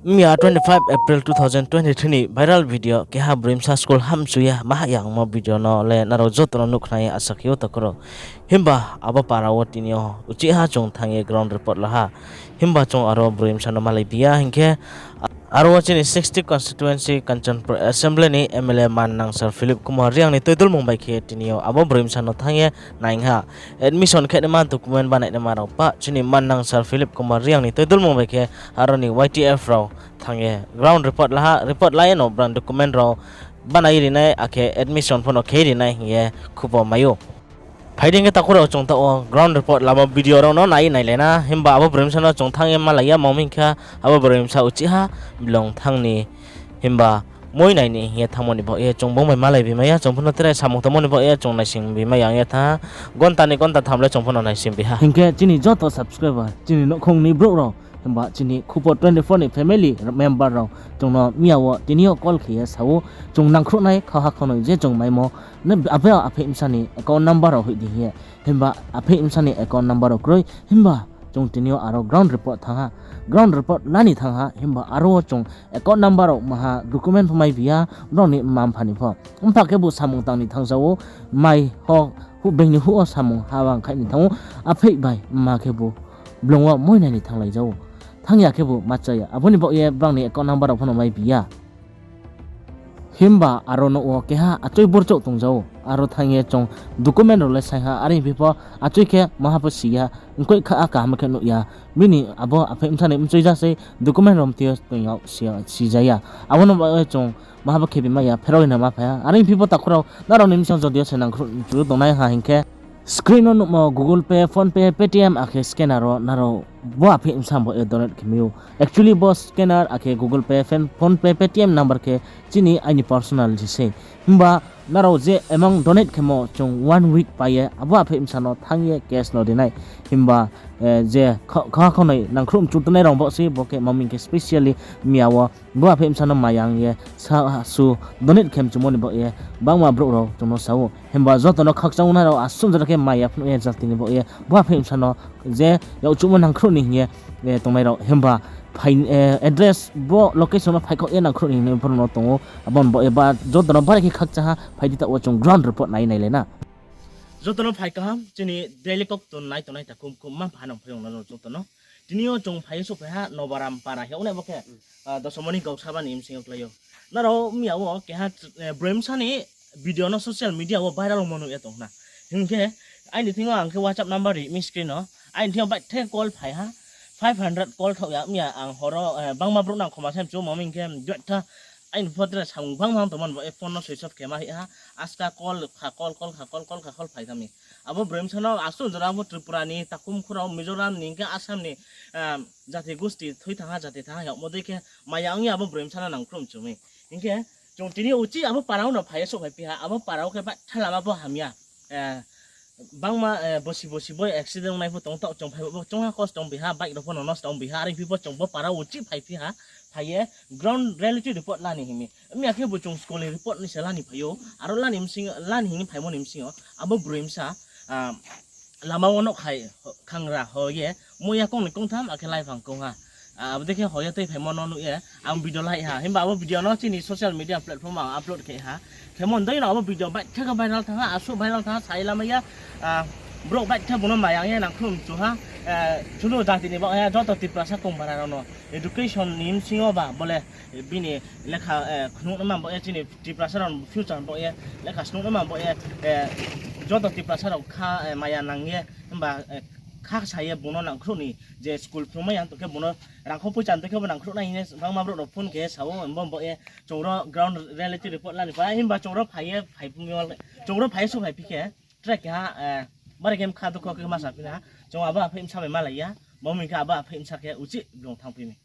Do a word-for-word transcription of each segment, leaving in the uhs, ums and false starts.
Mia twenty five April two thousand twenty three ni viral video keha broi bsa school hamchu ye mahayangmo video no le nrao joto no nuhkhna ye asa khe ou takhu rao. Himba abo para wo tini yo uchih ha chung thanng ye ground report la ha. Himba chung aro broi bsa no malai bi ya hing khe, aro wo chini sixty constituency Kanchanpur assembly ni M L A mannang Sir Philip Kumar Reang ni tuidulmung bai khe tini yo abo broi bsa no thanng ye naing ha. Admission khe naima, document banai naima rao pa chini mannang Sir Philip Kumar Reang ni tuidulmung bai khe aro ni Y T F rao thanng ye ground report la ha, report la ye no brang document rao banai ri nai, akhe admission pho no khe ri nai hing ye khupo mai ou. Phai di hing khe takhu rao, chung taoh wo ground report lamo video rao no nai nailai na. Himba abo broi bsa no chung thanng ye malai ya, mamo hing khe abo broi bsa uchih ha blung thanng ni, himba moi nai ni hing ye thanngmo ni baoh ye chung bung bai malai bi mai ya, chung pho no tre samung tongmo ni baoh ye chung naising bi mai ya ong ye thanng ha. Gonta ni gonta tham le chung pho no naising bi ha. Hing khe chini joto subscriber, chini nouhkhong ni brouh rao, himba chini khupo twenty four ni family member rao chung no mia wo tini yo call khe ye sa ou, chung nangkhruh nai kha ha kha noi je chung maimo, abo apheih bsa ni account number rao hoih di hing ye. Himba apheih bsa ni account number rao kroi, himba chung tini yo aro ground report thanng ha. Ground report la ni thanng ha, himba aro wo chung account number rao maha document pho mai bi ya, brao ni mma mpha ni pho. Mpha khebu samung tang ni thanng za ou, mai ho, huh being ni huh wo samung ha bang khaih ni thanng ou, apheih bai mma khebu blung wo moi nai ni thannglai za ou. Thanng ya khebu ma cha ya. Abo ni baoh ye brao ni account number rao pho no mai bi ya. Himba aro nouh wo keha achoi borchouh tong za ou. Aro thanng ye chung document rao le saing ha, are hing phi pho achoi khe maha pho si ya, mkoih kha kaham khe nuh ya. Bini abo apheih bsa ni mchoi ja sei document rao mtui yo tong ya, si ya, si ja ya. Abo no baoh ye chung maha pho khe bi mai ya, pherao ri na ma phai ha. Are hing phi pho takhu rao, nrao ni bsing yo jodi yo se nangkhruh mchu tongnai ha hing khe, screen no nuhmo Google Pay, PhonePe, Paytm akhe scanner wo nrao bo apheih bsa baoh ye donate khe mai ou. Actually bo scanner akhe Google Pay, PhonePe, Paytm number khe chini aini personal se sei. Himba nrao je amount donate khemo chung one week pai ye abo apheih bsa no thanng ye cash no ri nai. Himba je kha, kha, kha noi nangkhruh mchu tongnai rao baoh sei, bo khe mamo hing khe specially mia wo bo apheih bsa no maya ong ye sa, su donate khe mchumo ni baoh ye bangma brouh rao chung no sa ou. Himba joto no khakchang nai rao asuh jora khe maya phnuh ye jati ni baoh ye bo apheih bsa no je yakchuhmo nangkhruh ni hing ye tongnai rao. Himba phai, address bo location no phaikhaoh ye nangkhruh ni hing ye brouh no tong ou. Abo ni baoh ye ba joto no bari khe khakchang ha, phai di taoh wo chung ground report nai nailai na. Joto no phai kaham, chini daily kokto nai tongnai takhu mkhu mma mpha nang phai ong na joto no. Tini yo chung phai ye souhphai ha Nobaram para hing ye ong nai bo khe, Dosomoni Gaosabha ni bsing yo klái ou. Nrao mia wo keha broi bsa ni video no social media wo viral ongmo nuh ye tong na. Hing khe aini thing yo ang khe WhatsApp number ri mi screen no. Aini thing yo baithe call phai ha. Five hundred call thaoh ya mia ang hor wo, bangma brouh nang khoma se mchu, mamo hing khe joto aini pho tre samung bangma tongmo ni baoh ye phone no switch off khe ma hih ha. Aska call kha call, call kha call, call kha call phai tha mi. Abo broi bsa no asuh jora bo Tripura ni, takhu mkhu rao, Mizoram ni, hing khe Assam ni jati gusti thui thanng ha, jati thanng ha, yagmo dei khe maya ong ye abo broi bsa no nangkhruh mchu mi. Hing khe chung tini uchih abo para wo no phai ye souhphai phi ha, abo para wo khe baitha lama pho hamya. Bangma bosi bosi bo accident ongnai pho tong taoh, chung phai bo choungha kosto ong bi ha, bike rao pho no nosto ong bi ha, are phi pho chung bo para wo uchih phai phi ha, phai ye ground reality report la ni hing mi. Mia khebu chung school ni report ni se la ni phai ou, aro la ni hing phaimo ni bsing yo abo broi bsa lama wo nouhkhai khangra ho ye, muya kong ni kongtham akhe laiphang kong ha. Abo dei khe ho ye tui phaimo no nuh ye ang video lai ha. Himba abo video no chini social media platform ang upload khe ha. Khemo dei no abo video baithe khe viral thanng ha, asuh viral thanng ha, sai lamai ya. Brouh baithe bung no maya ong ye nangkhruh mchu ha. Chunu jati ni baoh ye joto Tiprasa kong bara rao no education ni bsing yo ba bo le bini lekha khnuh no ma baoh ye, chini Tiprasa rao future baoh ye, lekha snung no ma baoh ye, joto Tiprasa rao kha maya nang ye, himba kha sa ye bung no nangkhruh ni je school phrungmai ya tong khe bung no rangkho poicha tong khe bo nangkhruh nai hing ye bangma brouh rao phone khe sa ou, bo baoh ye chung ro ground reality report la ni phai, himba chung ro phai ye phai phi mi, chung ro phai ye souhphai phi khe tre keha bari khe mkha dukho khe ma sa phi na, chung abo apheih bsa bai malai ya, bo hing khe abo apheih bsa khe uchih blung thanng phi mi.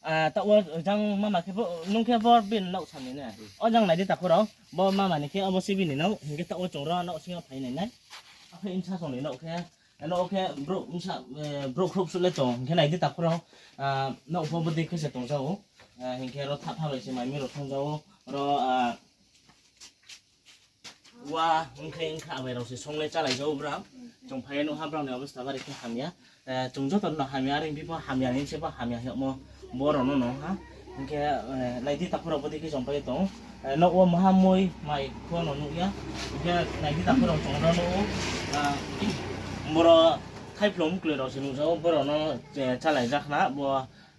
Taoh wo jang mama khe bo, nung khe bo bini nouh sa ni na. O jang nai di takhu rao, bo mama ni khe abo se bini nouh, hing khe taoh wo chung ro nouh sing yo phai nai nai. Apheih bsa song ni nouh khe, nouh khe brouh bsa, brouh khrouh suh le tong, hing khe nai di takhu rao, nouh pho bo dei khe se tong ja ou, hing khe ro thapha bai se mai mi rao thang ja ou, ro wa, ong khe ong kha abai rao se song le chálai ja ou brao. Chung phai ye nuh ha brao ni obostha bari khe hamya. Chung joto no hamya, are hing phi pho hamya ni se pho hamya hingmo Bo rao no no ha. Hing khe, eh, nai di takhu rao bo dei khe chong pai tong. Eh, nouh wo maha moi mai pho no nuh ya. Hing khe nai di takhu rao chong rao no, ah, boro thaiphlung mkloi rao se nuh ja ou, bo rao no, eh, chálai ja khna bo,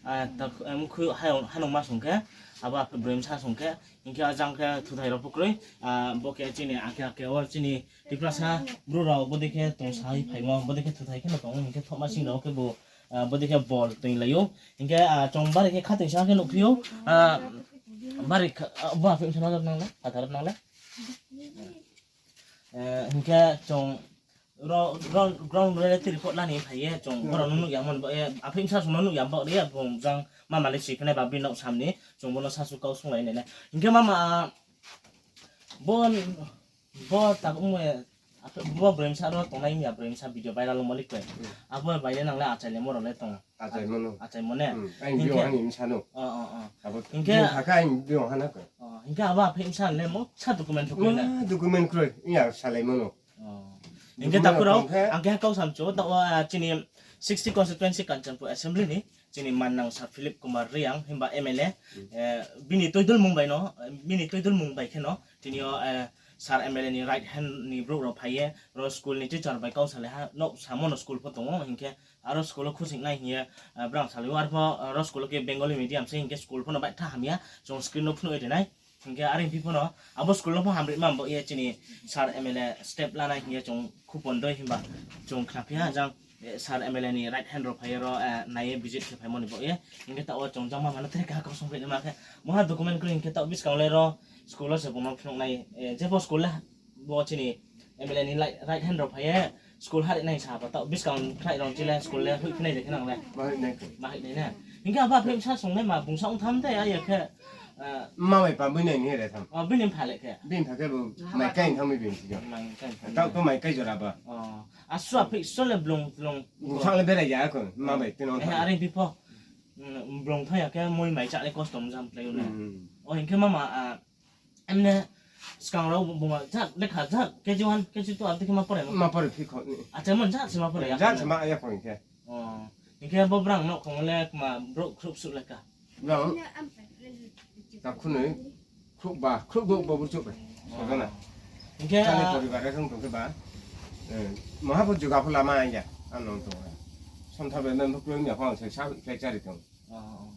ah, tak-, em, khu-, ha-, hanung ma song khe, abo aphe broi msa song khe, hing khe ajang khe thuthai rao pho kroi, ah, bo khe chini ake ake wo chini Tiprasa bru rao bo dei khe tong sai phaimo, bo dei khe thuthai khe no tong, hing khe thoma sing rao khe bo, ah, bo dei khe bol toing lai ou. Hing khe, ah, chung bari khe khatoi sa khe nuhphi ou, ah, bari kha-, ah, bo aphe msa nang le, phathar nang le. Eh, hing khe chung ro, ro, ground reality report lani phai ye, chung boro no nuh ya mo ni bo, eh, aphe msa sung no nuh ya bo ri ya, bung jang mama le si khe nai ba bini nouh sam ni, chung bo no sasu kau sunglai nai nai. Hing khe mama, ah, bo, bo tabuk mo, eh, bo broi msa ro tongnai mi ya broi msa video viral ongmo le koi. Hmm. Abo bai le nang le achai le mo rao le tong. Achaimo no. Achaimo ne? Hmm. Aini hing khe biong hani msa no. Oh, oh, oh. Abo hing khe biong ha khe aini biong ha na koi. Oh, hing khe abo aphe msa le mo sa document pho kroi na? Ma document kroi, iya salaimo no. Oh. Hing khe document takhu rao, tong khe ang khe kau samchu, taoh wo, ah, chini sixty constituency Kanchanpur Assembly ni, chini mannang Sir Philip Kumar Reang, himba M L A, hmm, eh, bini tuidulmung bai no, bini tuidulmung bai khe no, tini yo, eh, Sir M L A ni right hand ni brouh rao phai ye, ro school ni teacher bai kau salai ha, nouh samo no school pho tong ou, hing khe, aro school wo khusingnai hing ye, eh, brang salai ou, arpho, eh, ro school wo khe Bengali medium se hing khe school pho no baitha hamya, chung screen no phnuh ye ri nai. Hing khe are phi pho no, abo school no pho hamri ma bo ye chini Sir M L A step lanai hing ye chung khupon doi himba chung khna phi ha jang, eh, Sir M L A ni right hand rao phai ye ro, eh, nai ye visit khe phaimo ni bo ye. Hing khe taoh wo chung jang mama no tre kaha kau song phi nai ma khe, moha document kroi hing khe taoh buskang le ro school wo se bung no phnuh nai, eh, jepho school le bo chini M L A ni right hand rao phai ye school hari nai sa ba taoh buskang khnai rao chile school le hoih phi nai de khe nang le. Ma hoih nai khe. Ma hoih nai na. Hing khe abo aphe msa sung nai ma bung sa ong tham de, a ya khe, eh, ma bai pa bini ni re tham. Oh, bini pha le khe. Bini pha khe bo mai kai thang mi bini si jo. Mai kai thang. Taoh to mai kai jora ba. Oh, asu aphe so le blung, blung. Bung sa le berai ya ko, ma bai tino. Eh, are phi pho. Hmm, blung thang ya khe moi mai cha le kosto mjam play o na. Hmm. Oh, hing khe mama, ah, Emne skang rao bung ma jat, lekha jat, K G one, K G two, abo dei khe ma pore mo? Ma pore phi kho ni. Achaimo jat se ma pore ya. Jat se ma ya kho hing khe. Oh. Hing khe bo brang nouhkhong le kma brouh khrouh suh le ka. Brang. Takhu noi, khrouh ba, khrouh do bo brouh suh bai. Oh. Sojona. Hing khe, chani, ah, poribar rao tong khe ba. Eh, maha pho juga pho lama ya. Ano tong. Somtha bai men pho kroi ya pho ang se sa khlai chari tong. Oh, oh.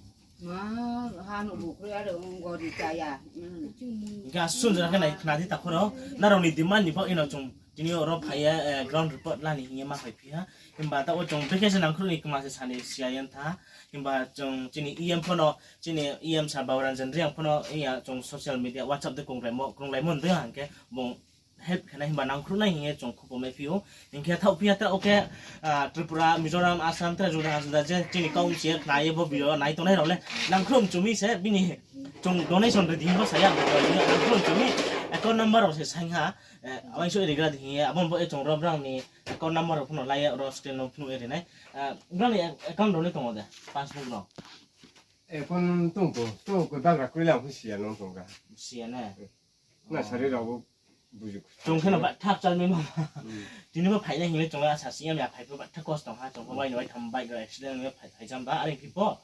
Ma, ha no bu kroi are ong gori chaya. Hmm. Hing khe asun jora khe nai khna di takhu rao. Nrao ni demand ni baoh ye no chung tini yo ro phai ye, eh, ground report lani hing ye ma phai phi ha. Himba taoh wo chung brekhe se nangkhruh ni kma se sani siya yen tha. Himba chung chini E M pho no, chini E M sir Baburanjan Reang pho no, iya chung social media, WhatsApp de krunglaimo, krunglaimo hing khe bung help khe nai himba nangkhruh nai hing ye chung khupo mai phi ou. Hing khe thaoh phi ya tra o khe, ah, Tripura, Mizoram, Assam, tra juda juda je chini kau mchi ye khna ye bo video nai tongnai rao le nangkhruh mchu mi se bini chung donation ridi hing bo sa ya, nangkhruh mchu mi account number rao se saing ha, eh, uaingsouh rigra di hing ye, abo bo ye chung ro brang ni account number rao pho no lai ye ro screen no phnuh ye ri nai. Ah, brang ni ac-, account rao le tong ou de, passbook rao? Account tong to, to koi bagra kroi le ang pho siya no tong ra. Siya ne? Na sari rao bo buju. Chung khe no ba thak chal mi ma. Hmm. Tini bo phai nai hing le chung le asa si ya mi a phai pho ba thak kosto ha, chung pho bai no bai tham bike rao accident le phai, phai jam ba, are phi pho.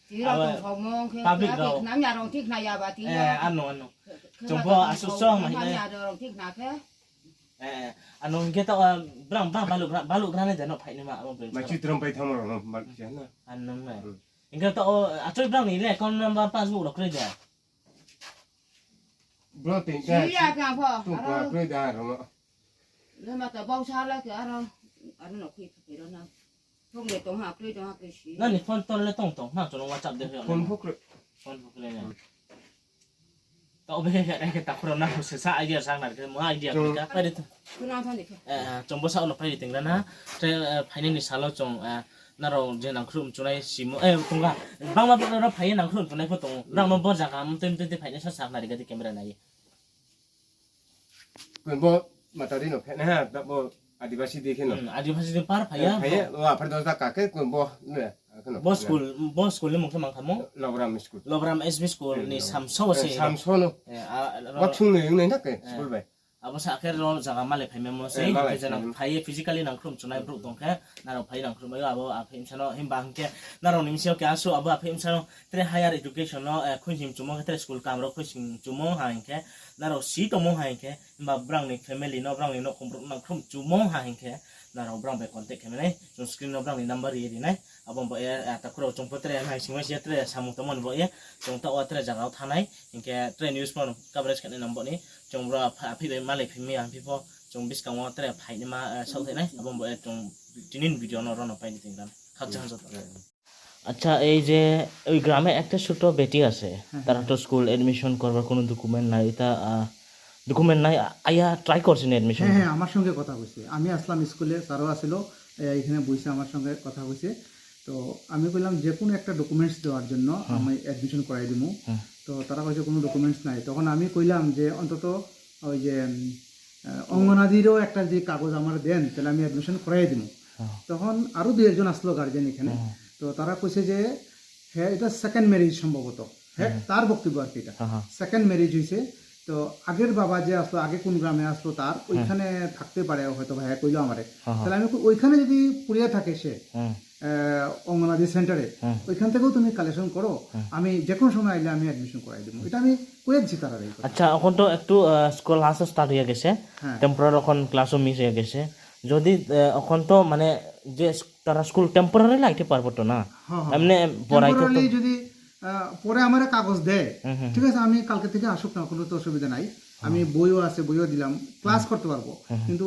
Tini rao abo tong kho mong khe public khe rao. Khnam ya rong thik khna ya ba tini. Eh, ano, ano. Khe chung ba pho tong asu kho song mong ma hing khnam le. Ya rong thik khna khe. Eh, eh, ano hing khe taoh, ah, brang ba baluh gra, baluh gra nai de no phai nai ma, abo brang. Ma chi trom pai thamo rao no ba khe na. Ano nai. Hmm. Hing khe taoh, ah, achoi brang ni le account number passbook rao kroi de. Bro, tei da. Siya kha pho. Tung aro. Kha kroi da, aro no. Le ma ta bau sa la khe aro. Aro no khui khe ro na. Thong le tong ha, kroi tong ha, kroi si. Nani phone ton le tong tong, ma chong WhatsApp de. Phone pho kroi. Phone pho kroi na. Hmm. Taoh be khe, khe, khe takhu rao na se sa idea sa na khe, mo idea khe ka, pai de to. Khuna thang de khe. Eh, eh, chung bo sa no pai de ting ra na. Tre, eh, phainai ni salo chung, eh, Nrao je nangkhruh mchunai simo, eh, tongga. Bangma brouh rao phai ye nangkhruh mchunai pho tong ou. Brao no bo zaga mtoi mtoi de phainai sa sakhnari gadi camera nai ye. Koi bo matari no phainai ha, bo Adibasi de khe no. Hmm, Adibasi de par phai ya. Eh, phai ya, bo aphar dos da ka khe, koi bo, ne, khe no. Bo school, bo school ni mung khe mang kha mo? Logram school. Logram S B school ni samso se. Eh, samso no. Eh, a, ro-, bo thung ni wngnai na khe, eh, school bai. Abo sa khe ro zaga malai phaimai mo se, Eh, malai hingkhe je nang phai phai ye physically nang khrum chunai brouh tong khe, nrao phai nang khrum mai o, abo aphai bsa no, himba hingkhe nrao ni bsing yo khe asuh abo aphai bsa no tre higher education no, eh, khuisim chumo khe tre school kam ro khuisim chumo ha hingkhe, nrao si tongmo ha hingkhe, himba brang ni family no, brang ni nouhkhong brouh nang khrum chumo ha hingkhe, nrao brang bai contact khe manai, chung screen no brang ni number ri ye ri nai. Abo bo ye, ah, takhu rao chung pho tre nai singmo si ye tre samung tongmo ni bo ye, chung taoh wo tre zaga wo thanng nai, hingkhe tre news pho coverage khe nai nang bo ni, chung bro aphi, aphi bai malai phi mi ang phi pho, chung buskang wo tre phai ni ma, eh, saoh thai nai, abo bo ye chung tini ni video no ro no pai ni ting dan. Khakchang joto. আচ্ছা, এই যে ওই গ্রামে একটা ছোট বেটি আছে, হ্যাঁ, তারা হ্যাঁ। তো স্কুল অ্যাডমিশন করবার কোনো ডকুমেন্ট নাই, এটা, আহ, ডকুমেন্ট নাই, আ-, আইয়া ট্রাই করছে না অ্যাডমিশন? হ্যাঁ, হ্যাঁ, আমার সঙ্গে কথা হয়েছে। আমি আসলাম স্কুলে, স্যারও আসিল, এ, এখানে বইছে, আমার সঙ্গে কথা হয়েছে। তো আমি কইলাম, "যে কোনো একটা ডকুমেন্টস দেওয়ার জন্য হুম। আমি অ্যাডমিশন করাই দিমু।" হুম। তো তারা কইছে, "কোনো ডকুমেন্টস নাই।" তখন আমি কইলাম যে, "অন্তত ওই যে, উম, আহ, অঙ্গনাদিরও একটা যদি কাগজ আমার দেন, তাহলে আমি অ্যাডমিশন করাই দিমু।" হুম। তখন আরো দুই একজন আসলো গার্জিয়ান এখানে। হুম। তো তারা কইছে যে, হ্যাঁ, এটা সেকেন্ড ম্যারেজ সম্ভবত। হ্যাঁ, হুম। তার বক্তব্য আর কি এটা। হ্যাঁ, হ্যাঁ। সেকেন্ড ম্যারেজ হইছে। তো আগের বাবা যে আসলো, আগে কোন গ্রামে আসলো তার, হুম। ওইখানে থাকতে পারে হয়তো বা, হ্যাঁ, কইলো আমারে। হ্যাঁ, হ্যাঁ। তাহলে আমি কই, ওইখানে যদি পড়িয়া থাকে সে, হুম। আহ, অঙ্গনাদি সেন্টারে, হুম। ওইখান থেকেও তুমি কালেকশন করো, হুম। আমি যে কোনো সময় আইলে আমি অ্যাডমিশন করাই দিমু। এটা আমি কয়ে দিছি তারারে এই কথা। আচ্ছা, এখন তো একটু, আহ, স্কুল আসা স্টার্ট হয়ে গেছে, হ্যাঁ। টেম্পোরারি এখন ক্লাসও মিস হয়ে গেছে। যদি, আহ, এখন তো মানে যে তারা স্কুল টেম্পোরারিলি আইতে পারবো তো না? হ্যাঁ, হ্যাঁ। এমনি পড়াইতে তো টেম্পোরারিলি যদি, আহ, পরে আমারে কাগজ দেয়, হুম, হুম, ঠিক আছে, আমি কালকে থেকে আসুক না, কোনো তো অসুবিধা নাই। আমি হুম। বইও আছে, বইও দিলাম, ক্লাস হুম। করতে পারবো। হুম, হুম। কিন্তু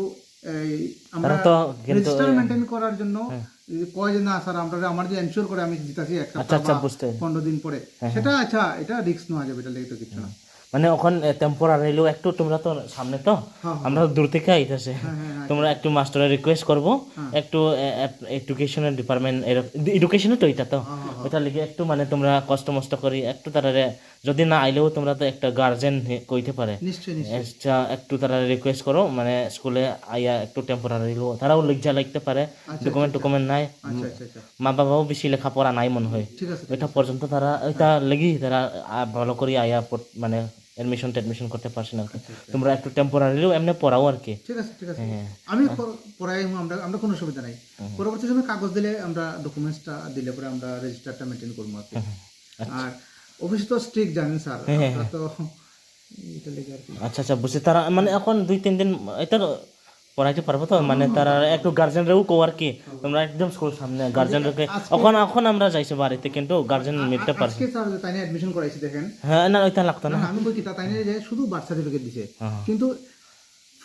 এই আমরা তারা তো কিন্তু, রেজিস্টার এ, মেইনটেইন করার জন্য হুম। যদি কয় যে, "না স্যার, আমরা, আমার যে এনশিওর করে আমি দিতাছি এক আচ্ছা, সপ্তাহ আচ্ছা, বা বুঝতে। পনেরো দিন পরে", হ্যাঁ, সেটা হ্যাঁ। আচ্ছা, এটা রিস্ক নেওয়া যাবে, এটা লেগে তো কিচ্ছু না। হুম। মানে এখন, এ, টেম্পোরারিলিও একটু তোমরা তো সামনে তো, হ্যাঁ, হ্যাঁ, আমরা হ্যাঁ। দূর থেকে আইতেছে। হ্যাঁ, হ্যাঁ, হ্যাঁ, তোমরা আচ্ছা। একটু মাস্টাররে রিকোয়েস্ট করবো, হ্যাঁ। একটু, এ, এ, এডুকেশনের ডিপার্টমেন্ট, এর-, এডুকেশনে তো এটা তো, হ্যাঁ, হ্যাঁ, হ্যাঁ। ওটা লিগে একটু মানে তোমরা কষ্ট মষ্ট করি একটু তারারে, যদি না আইলেও তোমরা তো একটা গার্জেন হে-, কইতে পারে। নিশ্চয়ই, নিশ্চয়ই। আচ্ছা, একটু তারারে রিকোয়েস্ট করো, মানে স্কুলে আইয়া একটু টেম্পোরারিলিও, তারাও লজ্জা লাগতে পারে, আচ্ছা, ডকুমেন্ট আচ্ছা, টকুমেন্ট নাই। আচ্ছা, আচ্ছা, আচ্ছা। মা বাবাও বেশি লেখাপড়া নাই মনে হয়। ঠিক আছে, ঠিক ওইটা আছে। পর্যন্ত তারা, ওইটা হ্যাঁ। লেগেই তারা, আ, ভালো করে আইয়া পড়-, মানে অ্যাডমিশন ট্যাডমিশন করতে পারছে না আর কি। আচ্ছা, আচ্ছা। তোমরা একটু টেম্পোরারিলিও এমনি পড়াও আর কি। ঠিক আছে, ঠিক আছে। হ্যাঁ, হ্যাঁ। আমি হ্যাঁ। প-, পড়াই, আমরা, আমরা কোনো অসুবিধা নাই। হুম, হুম। পরবর্তী সময় কাগজ দিলে আমরা ডকুমেন্টসটা দিলে পরে আমরা রেজিস্টারটা মেইনটেইন করবো আর কি। হুম, হুম। আচ্ছা। আর অফিস তো স্ট্রিক্ট জানেন স্যার, হ্যাঁ, হ্যাঁ, আমরা হ্যাঁ। তো এটা লেগে আর কি। আচ্ছা, আচ্ছা, বুঝছি। তারা মানে এখন দুই তিন দিন এটা পড়াইতে পারবো তো? হুম, মানে হুম, তারা হুম। একটু গার্জেনরেও কও আর কি, হুম। তোমরা একদম স্কুল সামনে, আজকে, গার্জেনরে আজকে এখন, এখন আমরা যাইছি বাড়িতে, কিন্তু গার্জেন আ-, আ-, মিলতে পারছি আজকে না। স্যার তাইনে অ্যাডমিশন করাইছি দেখেন। হ্যাঁ, না, ওইটা লাগতো না, না। না, আমি কই কিতা, তাইনে যে শুধু বার্থ সার্টিফিকেট দিছে। হ্যাঁ, হ্যাঁ। কিন্তু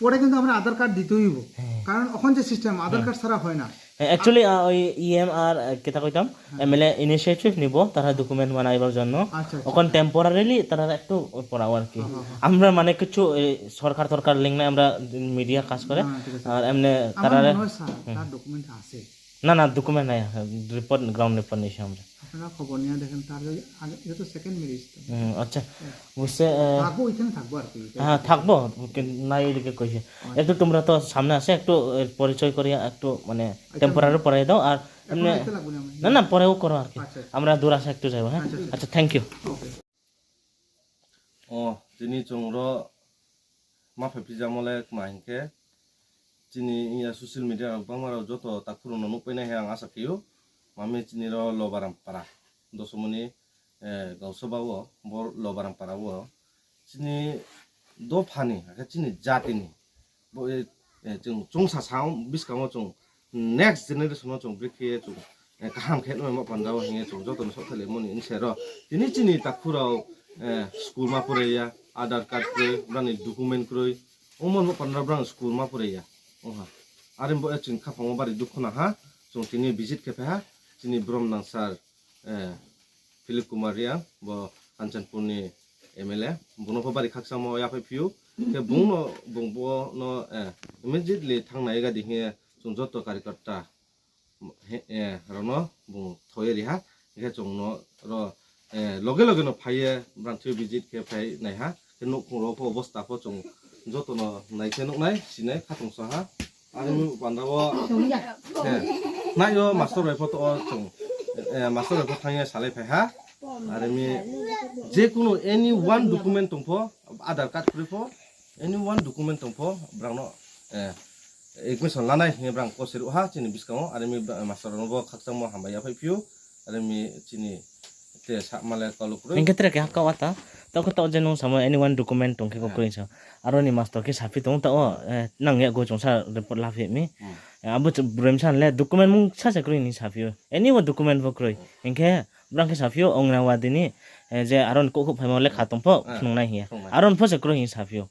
পরে কিন্তু আমরা আধার কার্ড দিতে হইব। হ্যাঁ। কারণ এখন যে সিস্টেম, আধার হ্যাঁ। কার্ড ছাড়া হয় না। হ্যাঁ, actually, আ, ওই ইএম আর, আ, কিতা কইতাম, হ্যাঁ। এমএলএ ইনিশিয়েটিভ নিব, তারা ডকুমেন্ট বানাইবার জন্য। আচ্ছা, আচ্ছা, ওখান আচ্ছা। টেম্পোরারিলি তারা একটু পড়াও আর কি। হ্যাঁ, হ্যাঁ, হ্যাঁ। আমরা মানে কিছু, এ, সরকার তরকার লিঙ্ক নাই, আমরা মিডিয়া কাজ করে। না, না, ঠিক আছে। আর এমনি আমার তারা মনে হয় স্যার, হুম। তার ডকুমেন্ট আছে। না, না, ডকুমেন্ট নাই, রিপোর্ট, গ্রাউন্ড রিপোর্ট নিছি আমরা। আপনারা খবর নিয়ে দেখেন, তার ওই আগে, এটা তো সেকেন্ড ম্যারেজ তো। হুম, আচ্ছা। হ্যাঁ। বুঝছে, এ, থাকবো, ওইখানে থাকবো আর কি। হ্যাঁ, থাকবো, কিন্তু না, এদিকে কইছে। আচ্ছা। একটু তোমরা তো সামনে আসে, একটু, এ, পরিচয় করিয়া একটু, মানে, আচ্ছা, টেম্পোরারি হুম। পড়াই দাও, আর এখন এমনি আইতে লাগবো না আমি? না, না, পরেও করো আর কি। আচ্ছা, আচ্ছা। আমরা দূর আসে একটু যাইবো, হ্যাঁ? আচ্ছা, আচ্ছা। আচ্ছা, thank you। Okay. O, tini chung ro ma phai phi jamo le kma hing khe, chini ya social media rao bangma rao joto takhu rao no nuhpai nai hing ang asa khe ou. Mami chini ro Lobaram para, Dosomoni, eh, gausaba wo, bo Lobaram para wo. Chini dopha ni, akhe chini jati ni, bo, eh, eh, chung, chung sasa buskang wo chung next generation no chung brekhe ye chung, eh, kaham khe nai ma panda wo hing ye chung joto no saohthailai mani hing se ro. Tini chini takhu rao, eh, school ma pore ya, Aadhaar card kroi, brang ni document kroi. Omo no panda brang school ma pore ya. Ongha. Are bo, eh, chini khaphang wo bari dukhu nang ha. Chung tini visit khe phai ha. Chini brom nang sir, eh, Philip Kumar Reang, bo Kanchanpur ni M L A. Bung no pho bari khakchangmo yaphai phi ou. Khe bung no, bung bo no, eh, immediately thanng nai ga di hing ye chung joto karyakarta he, eh, rao no bung thoi ye ri ha. Hing khe chung no ro, eh, loge loge no phai ye brang thoi visit khe phai nai ha. Khe nouhkhong rao pho obosta pho chung joto no nai khe nuh nai, si nai, khatungsa ha. Are mi panda wo, eh, nai yo master bai pho to o chung, eh, master bai pho thanng ye salai phai ha. Are mi je kuno any one document tong pho, Aadhaar card kroi pho, Any one document tong pho, brang no admission lanai hing ye brang kose ruh ha chini buskang wo, are mi master rao no bo khakchangmo hambai ya phaiphi ou, are mi chini te sama le kalu kroi. Hing khe tre keha kau ata, taoh khe taoh je nung samo any one document tong khe bo kroi sa. Aro ni master khe saphi tong taoh wo, nang yakgu chung sa report laphi mi. Abo broi bsa le document mungsa se kroi hing saphi ou. Any one document pho kroi. Hing khe brang khe saphi ou Anganwadi ni, je aro ni kouhkhouh phaimo lekha tong pho, phnungnai hing ye. Aro ni pho se kroi hing saphi ou.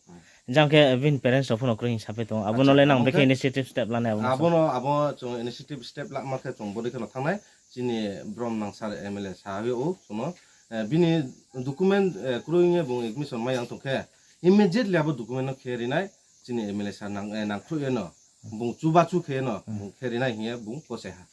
Jang khe bini parents rao pho no kroi hing saphi tong. Abo no le nang bekhe initiative step lanai abo no. Abo no, abo chung initiative step lama khe chung bodei khe no thanngnai. Chini brom nang sir M L A sa ye ou chung no, bini document kroi ye bung admission mai yang tong khe, immediately abo document no khe rinai, chini M L A sir nang, nangkhruh ye no, bung chubachu khe no, bung khe rinai hing ye bung kose ha.